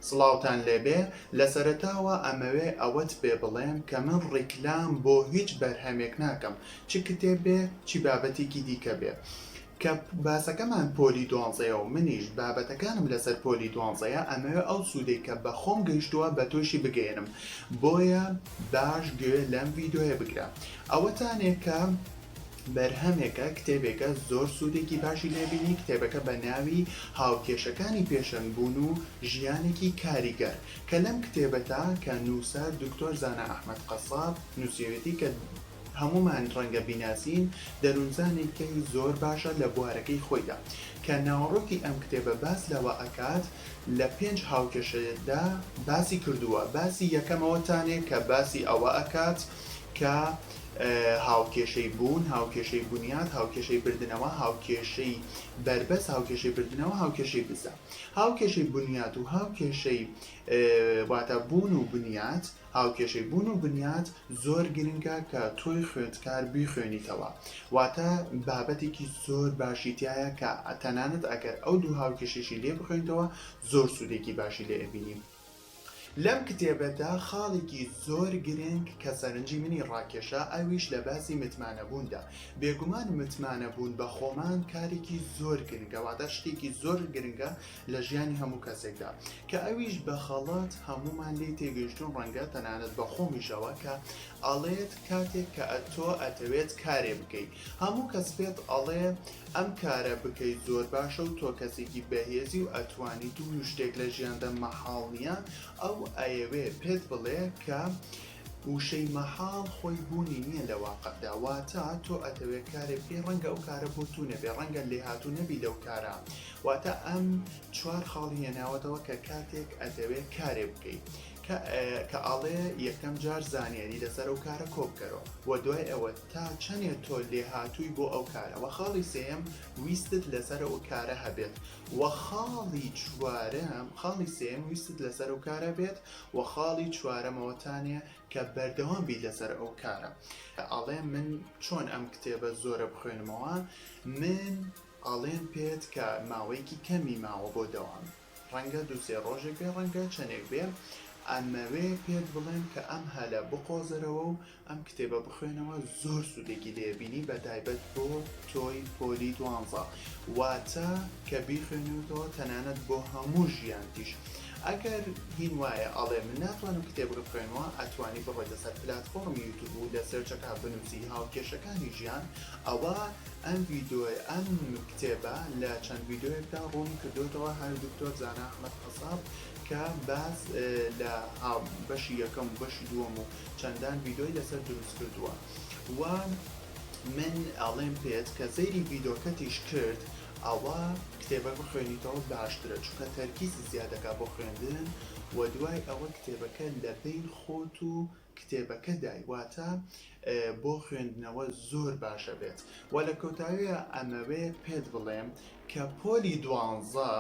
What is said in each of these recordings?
سڵاوتان لێبێ لە سەرەتاوە ئەمەوێ ئەوەت پێ بڵێم کە من ڕیکلام بۆ هیچ بەرهەمێک ناکەم چ کتێب بێ چی بابەتێکی دیکە بێ کە باسەکەمان پۆلی دوانزەیە و منیش بابەتەکانم لەسەر پۆلی دوانزەیە ئەمەوێ ئەو سوودەی کە بە خۆم گەیشتووە بە تۆشی بگەیەنم بۆیە باش گوێ لەم ڤیدۆیە بگرە ئەوەتانێ کە بەرهەمێکە کتێبێکە زۆر سوودێکی باشی لێ بینی کتێبەکە بە ناوی هاوکێشەکانی پێشەنگ بوون و ژیانێکی کاریگەر کە لەم کتێبەتا کە نووسەر دکتۆر زانا ئەحمەد قەساب نووسیوێتی کە هەموومان ڕەنگە بیناسین دەروونزانێکی زۆر باشە لە بوارەکەی خۆیدا کە ناوەڕۆکی ئەم کتێبە باس لەوە ئەکات لە پێنج هاوکێشەدا باسی کردووە باسی یەکەمەوەتانێ کە باسی ئەوە ئەکات کە هاوکێشەی بوون، هاوکێشەی بونیاد، هاوکێشەی بردنەوە، هاوکێشەی بەربەست، هاوکێشەی بردنەوە، هاوکێشەی بزە. هاوکێشەی بونیاد و هاوکێشەی واتە بوون و بنیات، هاوکێشەی بوون و بنیات زۆر گرنگە کە تۆی خوێندکار بیخوێنیتەوە. واتە بابەتێکی زۆر باشی تیایە کە تەنانەت ئەگەر ئەو دوو هاوکێشەیشی لێ بخوێنیتەوە زۆر سوودێکی باشی لێ ئەبینی. لەم کتێبەدا خاڵێکی زۆر گرنگ کە سەرنجی منی ڕاکێشا ئەویش لە باسی متمانەبووندا. بێگومان متمانەبوون بە خۆمان کارێکی زۆر گرنگە واتە شتێکی زۆر گرنگە لە ژیانی هەموو کەسێکدا کە ئەویش بە خەڵەت هەموومان لێی تێگەیشتوون ڕەنگە تەنانەت بە خۆمیشەوە کە ئەڵێت کاتێک کە ئەتۆ ئەتەوێت کارێ بکەی هەموو کەس پێت ئەڵێ ئەم کارە بکەی زۆر باشە و تۆ کەسێکی بەهێزی و ئەتوانیت و هیچ شتێک لە ژیاندا مەحاڵ نییە ئەو ئەیەوێ پێت بڵێ کە وشەی مەحاڵ خۆی بوونی نییە لە واقعدا واتە تۆ ئەتەوێ کارێ بکەی ڕەنگە ئەو کارە بۆ تو نەبێ ڕەنگە لێهاتوو نەبی لەو کارە واتە ئەم چوار خاڵی هێناوەتەوە کە کاتێک ئەتەوێ کارێ بکەی کە کە ئەڵێ یەکەم جار زانیاری لەسەر ئەو کارە کۆبکەرەوە وە دوای ئەوە تا چەنێ تۆ لێهاتووی بۆ ئەو کارە وە خاڵی سێیەم ویستت لەسەر ئەو کارە هەبێت وە خاڵی چوارەم خاڵی سێیەم ویستت لەسەر ئەو کارە بێت وە خاڵی چوارەمەوەتانێ کە بەردەوام بیت لەسەر ئەو کارە ئەڵێ من چۆن ئەم کتێبە زۆرە بخوێنمەوە من ئەڵێم پێت کە ماوەیەکی کەمی ماوە بۆ دەوام ڕەنگە دوو سێ ڕۆژێک بێ ڕەنگە چەنێک بێ ئەمەوێ پێت بڵێم کە ئەم هەلە بقۆزەرەوە و ئەم کتێبە بخوێنەوە زۆر سوودێکی لێ بینی بە تایبەت بۆ تۆی پۆلی دوانزە واتە کە بیخوێنیتەوە تەنانەت بۆ هەموو ژیانتیش ئەگەر هین وایە ئەڵێ من ناتوانم کتێبەکە بخوێنمەوە ئەتوانی بڕۆیتە سەر پلاتفۆڕمی یوتوب و لە search ەکە بنووسی هاوکێشەکانی ژیان ئەوە ئەم ڤیدۆیە ئەم کتێبە لە چەند ڤیدۆیەکدا ڕوونی کردۆتەوە هەر دکتۆر زانا ئەحمەد قەساب کە باس لە بەشی یەکەم و بەشی دووەم و چەندان ڤیدۆی لەسەر دروست کردووە و من ئەڵێم پێت کە سەیری ڤیدۆکەتیش کرد ئەوە کتێبەک بخوێنیتەوە باشترە چونکە تەرکیزت زیاد دەکات بۆ خوێندن و دوای ئەوە کتێبەکە لە بەین خۆت و کتێبەکەدای واتە بۆ خوێندنەوە زۆر باشە بێت وە لە کۆتاییا ئەمەوێ پێت بڵێم کە پۆلی دوانزە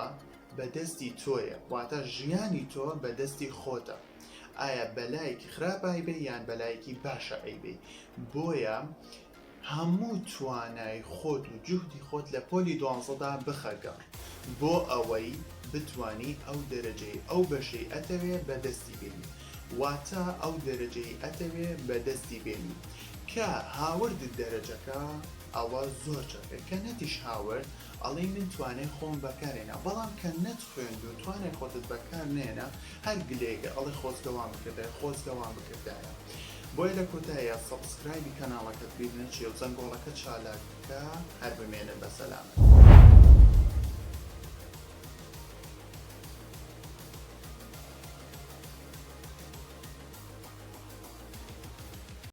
بە دەستی تۆیە واتە ژیانی تۆ بە دەستی خۆتە ئایا بەلایەکی خراپ ئایبەی یان بەلایەکی باشە ئەیبەی بۆیە هەموو توانای خۆت و جوهدی خۆت لە پۆلی دوانزەدا بخە گەڕ بۆ ئەوەی بتوانی ئەو دەرەجەی ئەو بەشەی ئەتەوێ بەدەستی بێنی واتە ئەو دەرەجەی ئەتەوێ بەدەستی بێنی کە هاوردت دەرەجەکە ئەوە زۆر چەکە کە نەتیش هاورد ئەڵێی من توانای خۆم بەکار هێنا بەڵام کە نەت خوێند و توانای خۆتت بەکار نەهێنا هەر گلەیەکە ئەڵێ خۆزگە وام بکردایە خۆزگە وام بکردایە بۆیە لە کۆتاییا subscribe ی کەناڵەکەت بیر نەچێ و زەنگۆڵەکە چالاک بکە هەر بمێنن بە سەلامەتی.